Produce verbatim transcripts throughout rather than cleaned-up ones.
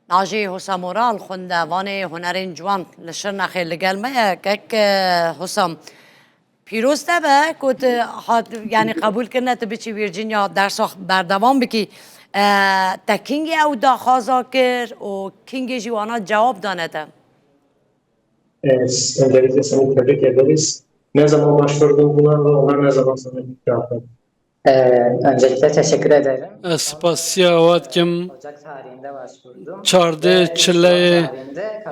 Najê Hosam Oral, xwendevanê hunerên ciwan li Şirnexê li gel me ye. Kek, e, Hosam, pîroz te be ku tu hat, yanî qebûl kirine tu biçî Virginia dersa berdewam bikî. E, te kingê ew daxwaza kir û kingê jî wana cewab dane te? E, öncelikle seni tebrik ederiz. Ne zaman başvurdun buna ve onlar ne zaman sana cevap verdi? Ee, öncelikle teşekkür ederim. Ez spasiya we dikim. Ocak tarihinde başvurdum. Çardeh çileyê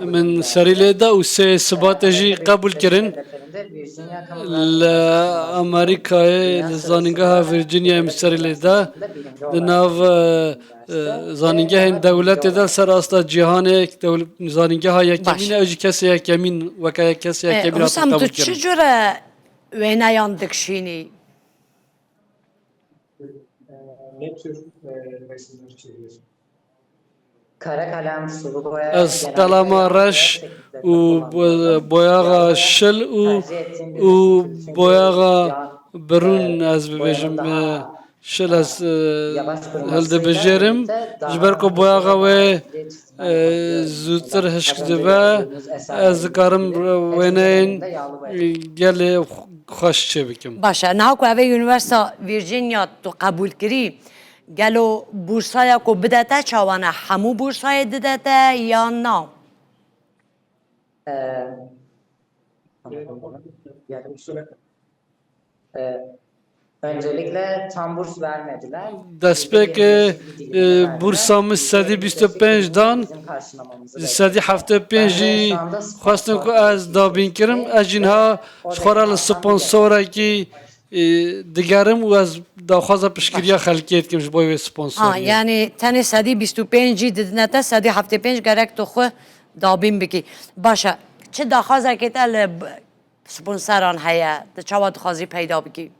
min serî lê da û sê Sibatê jî qebûl kirin. Li Amerîkayê, li zanîngeha Virginia'yê min serî lê da. Di nav, e, e, zanîngehên dewletê de ser asta cîhanê dewl-, zanîngeha yekemîn e, ew jî kesê yekemîn, weke kesê yekemîn hate Husam, tu çi qebûlkirin. Cure wêneyan dikişînî? Ne tür, e, resimler çiziyorsun? Kara kalem, sulu boya, ez genellikle qelama reş û bo-, boyaxa şil û, û boyaxa birûn, e, ez bibêjim, e, şil ez, e, hildibijêrim. Ji ber ku boyaxa wê, e, zûtir hişk dibe, ez dikarim wêneyên, e, gelê xweş çêbikim. Baş e, niha ku ev ê Unîversîta Virginia tu qebûl kirî, gelo bûrsaya ku bide te çawa ne? Hemû bûrsayê dide te yan na? Ee, Ee, öncelikle tam burs vermediler. Destpêkê, e, bursa min sedî bîst û pênc dan, sedî heftê pênc jî xwestin ku ez dabîn kirim. Ez jî niha ji xwe re li sponsorekî, e, digerim û ez daxwaza piştgiriya xelkê dikim ji bo wê sponsoriyê. Ha, yani tenê sedî bîst û pênc jî didine te, sedî heftê pênc gerek tu xwe dabîn bikî. Baş e, çi daxwazekê te li b-, sponsoran heye, tu çawa dixwazî peyda bikî?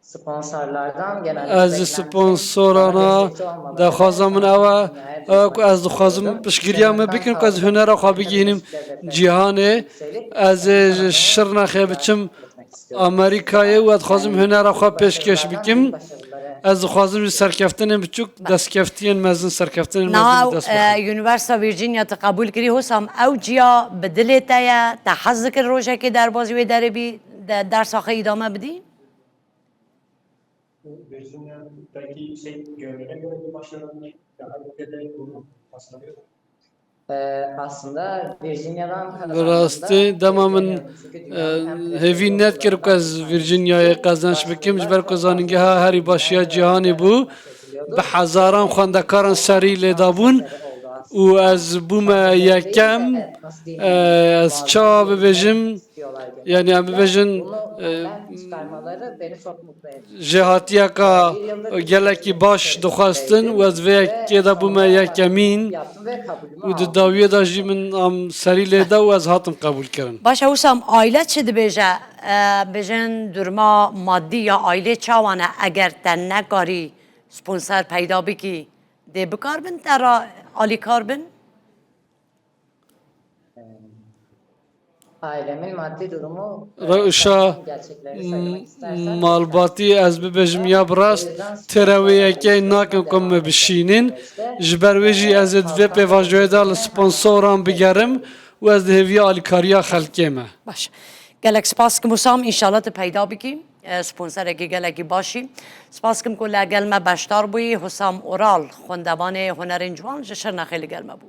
Sponsorlardan genelde Ez ji sponsorana daxwaza min ew e, ew ku ez dixwazim piştgiriya me bikin ku ez hunera xwe bigihînim cîhanê. Ez ê ji Şirnexê biçim Amerîkayê û ez dixwazim hunera xwe pêşkêş bikim. Ez dixwazim ji serkeftinên biçûk destkeftiyên mezin, serkeftinên mezin Niha, bi dest bixim. E, Unîversîta Virginia te qebûl kirî, Hosam, ew ciya bi dilê te ye, te hez dikir rojekê derbazî wê derê bî, de dersa xwe îdame bidî? Virginia, belki şey, gönlüne göre bir başarı mı? Daha ötede bunu tasarlıyor. Ee, aslında Virginia'dan Bi rastî, dema min, e, hêvî nedikir ku ez Virginia'yê qezenç bikim, ji ber ku zanîngeha herî baş ya cîhanê bû. Bi hezaran xwendekaran serî lê dabûn û ez bûme yekem. E, ez çawa bibêjim? Yani em bibêjin, e, jêhatiyeka gelekî baş dixwestin û ez vê yekê de bûme yekemîn û di dawiyê de jî min em serî lê da û ez hatim qebûlkirin. Baş e, Husam, aile çi dibêje? E, bêjin durma madî ya ailê çawa ne? Eger te nekarî sponsor peyda bikî, dê bikarbin te re alîkar bin? Ailemin maddi durumu, e, Rewşa, gerçekleri söylemek istersen, malbatî, ez bibêjim ya bi rast, têre wê yekê nakin ku me bişînin. Ji ber wê jî ez ê di vê pêvajoyê de li sponsoran bigerim û ez dihêviya alîkariya xelkê me. Baş. Gelek spas dikim Husam, înşallah tu peyda bikî. E, sponsorekî gelekî başî. Spas dikim ku li gel me beşdar bûyî. Husam Oral, xwendevanê hunerên ciwan ji Şirnexê li gel me bû.